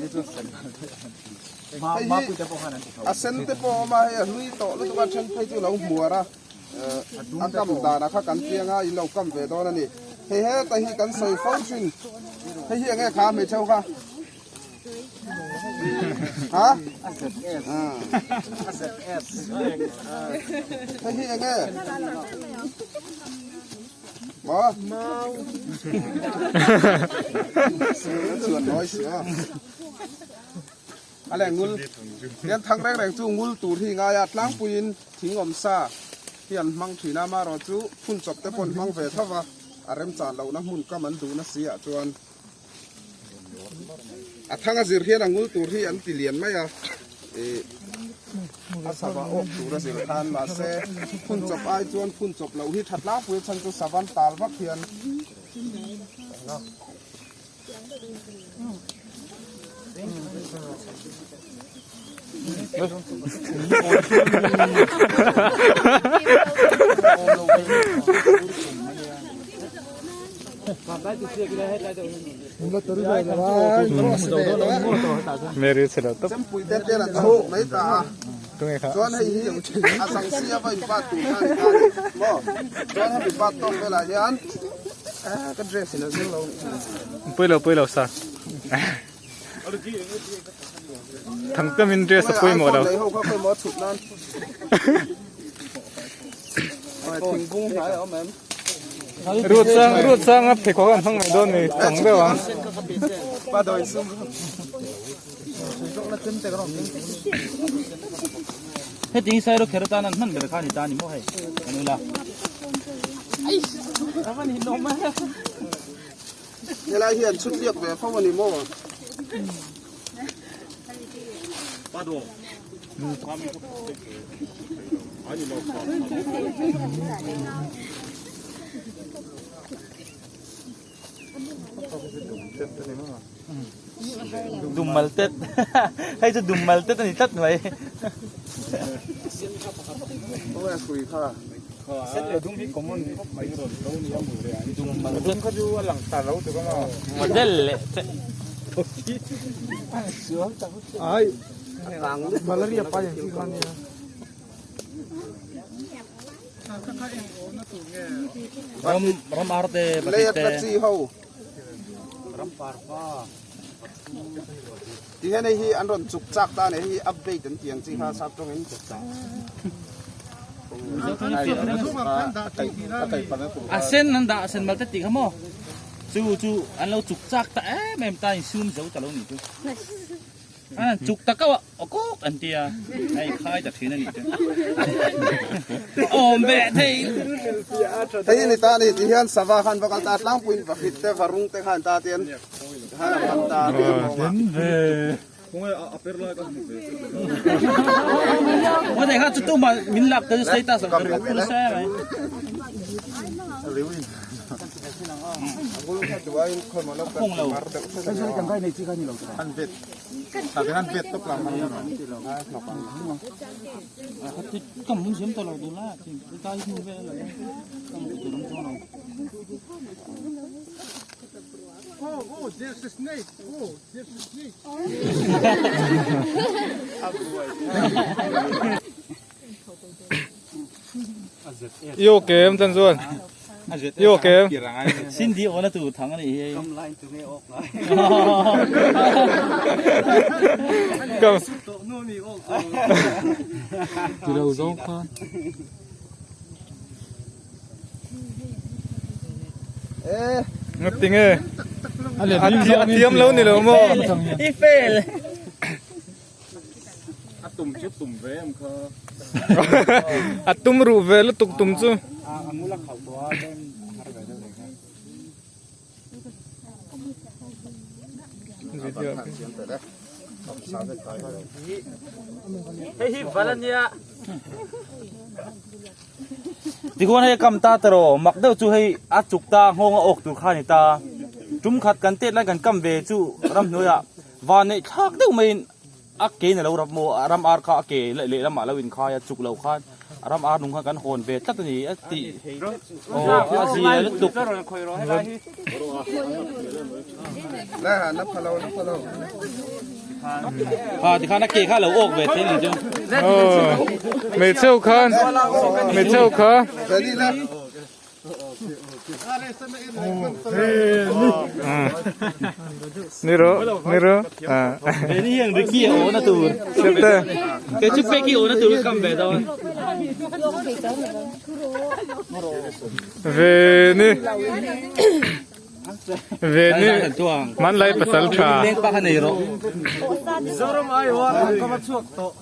Hei hi a sen te pawh a awm a, hei a hlui tawh lutuk a then phei chu lo hmuar a, a kam danah kha kan piang a, in lo kam ve dawn a ni. Hei heta hi kan sawi fo thin, hei hi eng nge kha hmeichhe ho kha? Ha? Hei hi eng nge? Maw? Chuan nawi si a. A leh ngul hian thang reng reng chu ngul tur hi ngai a tlangpuiin thing awm sa hi an hmang thin a amaherawh chu phun chawp te pawh an hmang ve tho va a remchan lohna hmun kam an duhna si ah chuan a thang a zir hian a ngul tur hi an ti lian mai a ih a sava awk tur a zir khan mahse phun chawp ai chuan phun chawp loh hi tha tlangpui a chhan chu savan tal vak hian. Mary chhelo tawp. Chempui te ten an chhuk mai ta a. Chuan hei hi a sang si a va inpat tur kha a ni ta a ni maw. Chuan hemi pat tawk velah hian ka dress in a zir lo. Pui lo pui lo sa. Thangtamin dress a pawimawh lo. Nei ho kha khawi maw chhut nan. Thingkung hnai a awm em? Ruat sang ruat sang a pheikhawk an hmang mai dawn ni chang deuh ang. Pa dawi sum. Heti sai ro kher tan an hman ber kha ni ta ni maw hei kan ula. Ai avan hi no ma. Helai hian chhut liak ve fo ani maw? Dum mal tet hei chu dum mal tet a ni tlat mai. Model leh che. Ram ram arte Lei atla chi ho. Ti hian hei hi an rawn chuk chak ta a ni hei hi update an tih ang chi kha sap tawngin A sen an dah a sen mal te tih kha maw chu chu an lo chuk chak ta em em ta in sum zo ta lo ni chu. A chuk ta kau a awkawk an tia hei khai ta thin a nih chu awm ve thei hei ni ta ni ti hian sava khan va kal ta tlangpuiin va hrit te va rung te khan ta tian khan a man ta te a Có thể hát chút mà mình lạc tới xây ta sợ được không xe này. Không lâu. Cầm muốn chiếm tao lâu đồ la thì cái tay không về là cầm tụi nó cho nó. Oh, oh, there's a snake. Oh, there's a snake. Yêu kem chân chuan yêu kem Xin đi ôn tu thằng này hi. Cầm Từ đầu gió khan. Ngap ti nge a thiam lo ni lo maw I fail. A tum chu tum ve em kha. A tum ruh ve lutuk tum chu. Video. Hei hi val ania. Tikhuan hei a kam ta tawh mak deuh chu hei a chuk ta nghawng a awk tur kha a ni ta. Tum khat kan tet lai kan kam ve chu ramhnuaiah van neih thlak deuh maiin a ke in a lo rap maw a ram ar kha a ke leh lamah a lo inkhai a chuk lo khan. Ram ar nung kha kan hawn ve tlat a ni a tih aw a zia lutuk. Ha tikhan a ke kha lo awk ve thei ni chu. Aw hmeichhe ho khan hmeichhe ho kha. Ni rawh ni rawh Ni hian Ricky a awna tur kei chu Peki awna tur ka kam ve dawn Ve ni Ve ni Hmanlai pasal tha Leng pa kha nei rawh Mizoram ai hoa kan kama chhuak tawh.